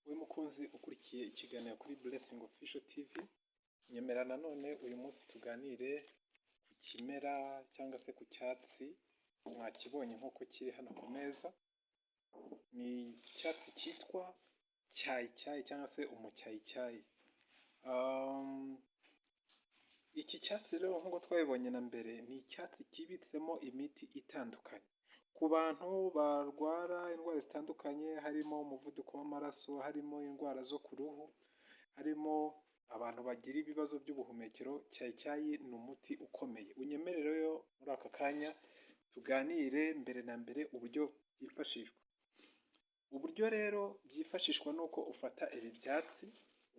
Wowe mukunzi ukurikiye ikiganiro kuri Blessing Official TV, nyemera nanone uyu munsi tuganire ku kimera cyangwa se ku cyatsi mwakibonye nk'uko kiri hano ku meza. Ni icyatsi cyitwa cyayicyayi cyangwa se umucyayicyayi. Iki cyatsi rero, nk'uko twabibonye na mbere, ni icyatsi kibitsemo imiti itandukanye. Ku bantu barwara indwara zitandukanye, harimo umuvuduko w'amaraso, harimo indwara zo ku ruhu, harimo abantu bagira ibibazo by'ubuhumekero, cyayicyayi ni umuti ukomeye. Unyemerere rero muri aka kanya tuganire mbere na mbere uburyo byifashishwa. Uburyo rero byifashishwa ni uko ufata ibi byatsi,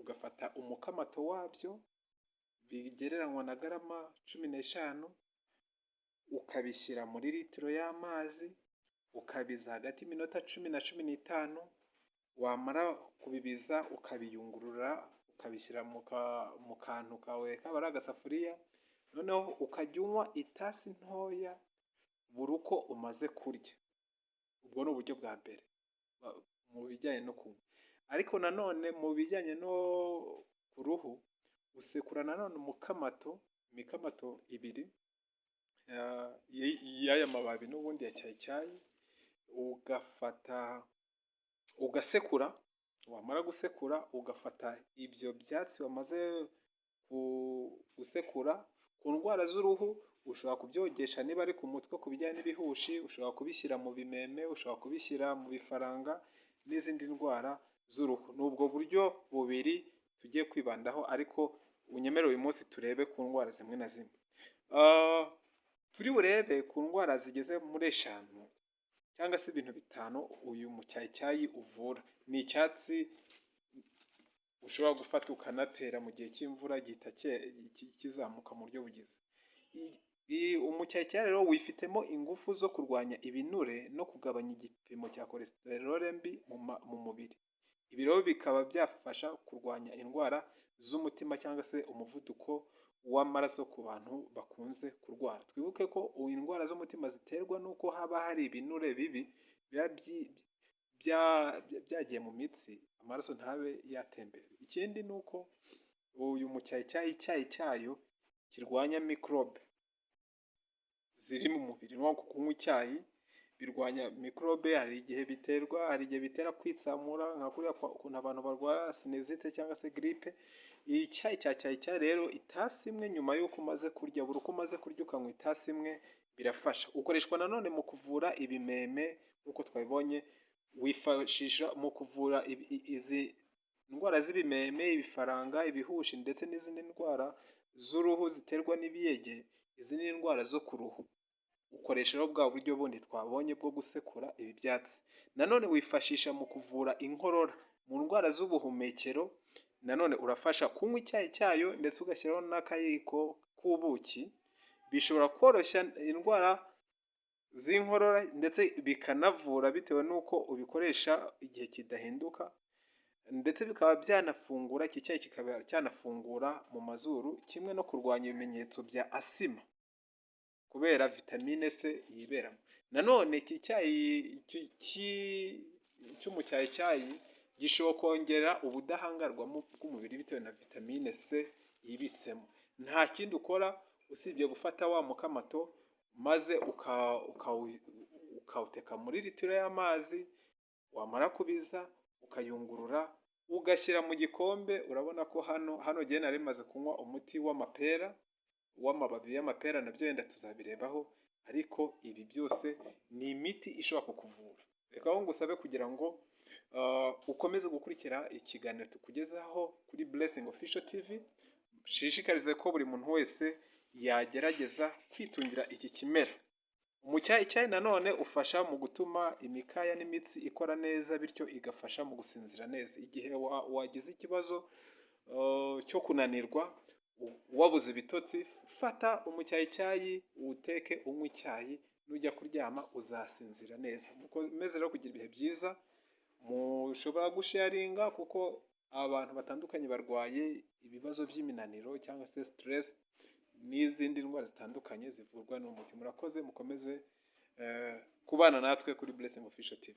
ugafata umukamato wabyo bigereranywa na garama 15, ukabishyira muri litiro y'amazi, ukabiza hagati y'iminota 10 na 15, wamara kubibiza ukabiyungurura, ukabishyira mu kantu kawe kaba ari agasafuriya, noneho ukajya unywa itasi ntoya buri uko umaze kurya. Ubwo ni uburyo bwa mbere mu bijyanye no kunywa. Ariko nanone mu bijyanye no ku ruhu, usekura nanone umukamato, imikamato ibiri y'aya mababi n'ubundi ya cyayicyayi, ugafata ugasekura, wamara gusekura ugafata ibyo byatsi wamaze gusekura. Ku ndwara z'uruhu ushobora kubyogesha niba ari ku mutwe ku bijyanye n'ibihushi, ushobora kubishyira mu bimeme, ushobora kubishyira mu bifaranga n'izindi ndwara z'uruhu. Ni ubwo buryo bubiri tugiye kwibandaho, ariko unyemerere uyu munsi turebe ku ndwara zimwe na zimwe. Turi burebe ku ndwara zigeze muri eshanu cyangwa se ibintu bitanu uyu mucyayicyayi uvura. Ni icyatsi ushobora gufata ukanatera mu gihe cy'imvura, gihita kizamuka mu buryo bugize. Umucyayicyayi rero wifitemo ingufu zo kurwanya ibinure no kugabanya igipimo cya cholesterol mbi mu mubiri. Ibi rero bikaba byafasha kurwanya indwara z'umutima cyangwa se umuvuduko w'amaraso ku bantu bakunze kurwara. Twibuke ko indwara z'umutima ziterwa n'uko haba hari ibinure bibi biba byagiye mu mitsi, amaraso ntabe yatembera. Ikindi ni uko uyu mucyayicyayi, icyayi cyayo kirwanya mikorobe ziri mu mubiri. Ni kunywa icyayi birwanya mikorobe. Hari igihe biterwa, hari igihe bitera kwitsamura, nka kuriya ukuntu abantu barwara sinusite cyangwa se giripe. Icyayi cya cyayicyayi rero, itasi imwe nyuma y'uko umaze kurya, buri uko umaze kurya ukanywa itasi imwe, birafasha. Ukoreshwa nanone mu kuvura ibimeme nk'uko twabibonye, wifashisha mu kuvura izi ndwara z'ibimeme, ibifaranga, ibihushi ndetse n'izindi ndwara z'uruhu ziterwa n'ibiyege. Izi ni indwara zo ku ruhu. Ukoresha rero bwa buryo bundi twabonye bwo gusekura ibi byatsi. Nanone wifashisha mu kuvura inkorora, mu ndwara z'ubuhumekero. Nanone urafasha kunywa icyayi cyayo ndetse ugashyiraho n'akayiko k'ubuki, bishobora koroshya indwara z'inkorora ndetse bikanavura bitewe n'uko ubikoresha igihe kidahinduka, ndetse bikaba byanafungura, iki cyayi kikaba cyanafungura mu mazuru, kimwe no kurwanya ibimenyetso bya asima kubera vitamine C yiberamo. Nanone iki cyayi cy'umucyayicyayi gishobora kongera ubudahangarwa bw'umubiri bitewe na vitamine C yibitsemo. Nta kindi ukora usibye gufata wa mukamato maze ukawuteka muri litiro y'amazi, wamara kubiza ukayungurura, ugashyira mu gikombe. Urabona ko hano jyewe nari maze kunywa umuti w'amapera, w'amababi y'amapera, nabyo wenda tuzabirebaho, ariko ibi byose ni imiti ishobora kukuvura. Reka aho ngusabe kugira ngo ukomeze gukurikira ikiganiro tukugezaho kuri Blessing Official TV, nshishikarize ko buri muntu wese yagerageza kwitungira iki kimera. Umucyayicyayi nanone ufasha mu gutuma imikaya n'imitsi ikora neza, bityo igafasha mu gusinzira neza. Igihe wagize ikibazo cyo kunanirwa, wabuze ibitotsi, fata umucyayicyayi uwuteke, unywe icyayi, nujya kuryama uzasinzira neza. Mukomeze rero kugira ibihe byiza. Mushobora gusharinga kuko abantu batandukanye barwaye ibibazo by'iminaniro cyangwa se stress n'izindi ndwara zitandukanye zivurwa n'umuti. Murakoze, mukomeze kubana natwe kuri Blessing Official TV.